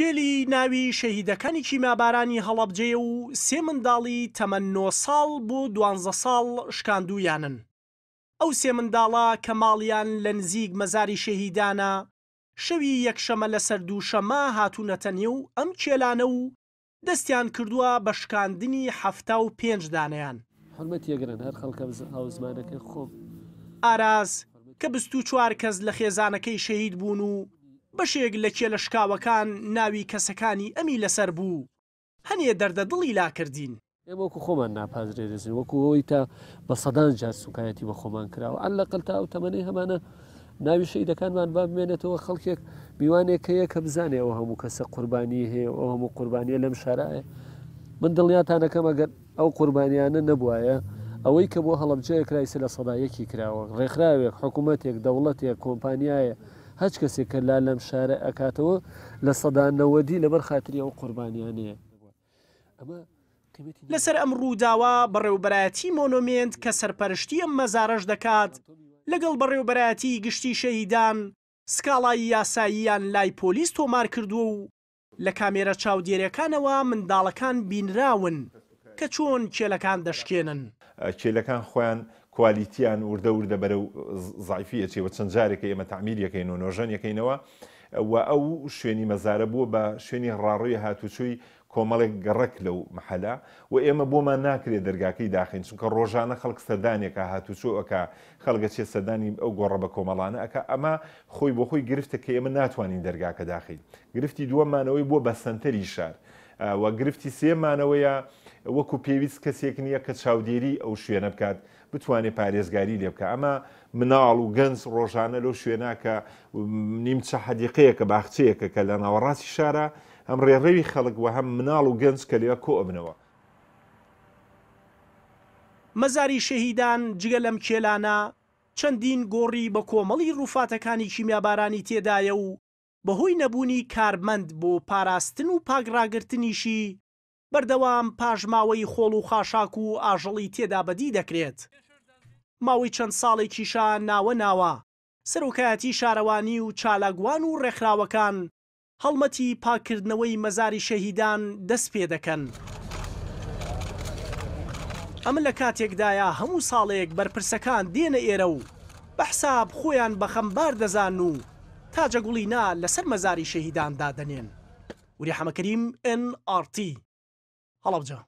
کێلی ناوی شەهیدەکانی کیمیابارانی هەڵەبجەیە و سێ منداڵی تەمەن نۆ ساڵ بۆ دوانزە ساڵ شکاندوویانن. ئەو سێ منداڵە کە ماڵیان لە نزیک مەزاری شەهیدانە، شەوی یەکشەمە لەسەر دووشەمە هاتوونەتە نێو ئەم کێلانە و دەستیان کردووە بە شکاندنی 75 دانەیان. حورمەتی ئەگرن هەر خەڵکە هاوزمانەکەی خۆم. ئاراز کە 24 کەس لە خێزانەکەی شەهید بوون و بەشێک لە کێلە شکاوەکان ناوی کەسەکانی ئەمی لەسەر بوو، هەنێ دەردە دڵی لاکردین. ئێمە وەکو خۆمان ناپازرێرزین، وەکو ئەوەی تا بە سەدان جار سوکایەتی بە خۆمان کراوە، عەلەقەل تا ئەو تەمەنەی هەمانە ناوی شەهیدەکانمان با بمێنێتەوە، خەڵکێک میوانێک هەیە کە بزانێ ئەو هەموو کەسە قوربانی هەیە و ئەو هەموو قوربانیە لەم شارایە. من دڵنیاتان ئەکەم ئەگەر ئەو قوربانیانە نەبوایە ئەوەی کە بۆ هەڵەبجەیە کرا ئیسە 1% کراوە، ڕێکخراوێک، حکوومەتێک، دەوڵەتێک، کۆمپانیایە، هەچ کەسێک کە لا لەم شارە ئەکاتەوە 90% لەبەر خاتری ئەو قوربانیانەیە. لەسەر ئەم ڕووداوە بەڕێوبەرایەتی مۆنۆمێنت کە سەرپەرشتی ئەم مەزارەش دەکات لەگەڵ بەڕێوبەرایەتی گشتی شەهیدان سکاڵای یاساییان لای پۆلیس تۆمار کردووە و لە کامێرە چاودێرەکانەوە منداڵەکان بینراون کە چۆن کێلەکان دەشکێنن. کێلەکان خۆیان کوالیتیان وردە وردە بەرەو زەعیفی ئەچێ و چەند جارێکە ئێمە تەعمیر ئەکەین و نۆژەن ئەکەینەوە و ئەو شوێنی مەزارە بووە بە شوێنی ڕاڕوی هاتوچۆی کۆمەڵێک گەڕەک لەو مەحەلە و ئێمە بۆمان ناکرێ دەرگاکەی داخەین چونکە ڕۆژانە خەڵک سەردانی ئەکا هاتوچۆ ئەکا خەڵک ئەچێ سەردانی ئەو گۆڕە بەکۆمەڵانە ئەکا ئەمە خۆی بۆ خۆی گرفتە کە ئێمە ناتوانین دەرگاکە داخەین گرفتی دووەممان ئەوەی بووە بە سەنتەری شار و گرفتی سێیەممان ئەوەیە وەکو پێویست کەسێک نییە کە چاودێری ئەو شوێنە بکات بتوانێت پارێزگاری لێ بکات ئەمە مناڵ و گەنج ڕۆژانە لەو شوێنە کە نیمچە حەدیقەیەکە باخچەیەکە کە لە ناوەڕاستی شارە هەم ڕێڕەوی خەڵک و هەم مناڵ و گەنج کە لەوێ کۆ ئەبنەوە. مەزاری شەهیدان جگە لەم کێلانە چەندین گۆڕی بە کۆمەڵی ڕووفاتەکانی کیمیابارانی تێدایە و بەهۆی نەبوونی کارمەند بۆ پاراستن و پاک ڕاگرتنیشی بەردەوام پاشماوەی خۆڵ و خاشاک و ئاژەڵی تێدا بەدی دەکرێت. ماوەی چەند ساڵێکیشە ناوە ناوە سەرۆکایەتی شارەوانی و چالاکوان و ڕێکخراوەکان هەڵمەتی پاککردنەوەی مەزاری شەهیدان دەست پێدەکەن. ئەمە لە کاتێکدایە هەموو ساڵێک بەرپرسەکان دێنە ئێرە و بە حساب خۆیان بە خەمبار دەزانن و تاجەگوڵی نا لەسەر مەزاری شەهیدان دادەنێن. وریا حەمەکەریم، ئێن ئاڕ تی، هەڵەبجە.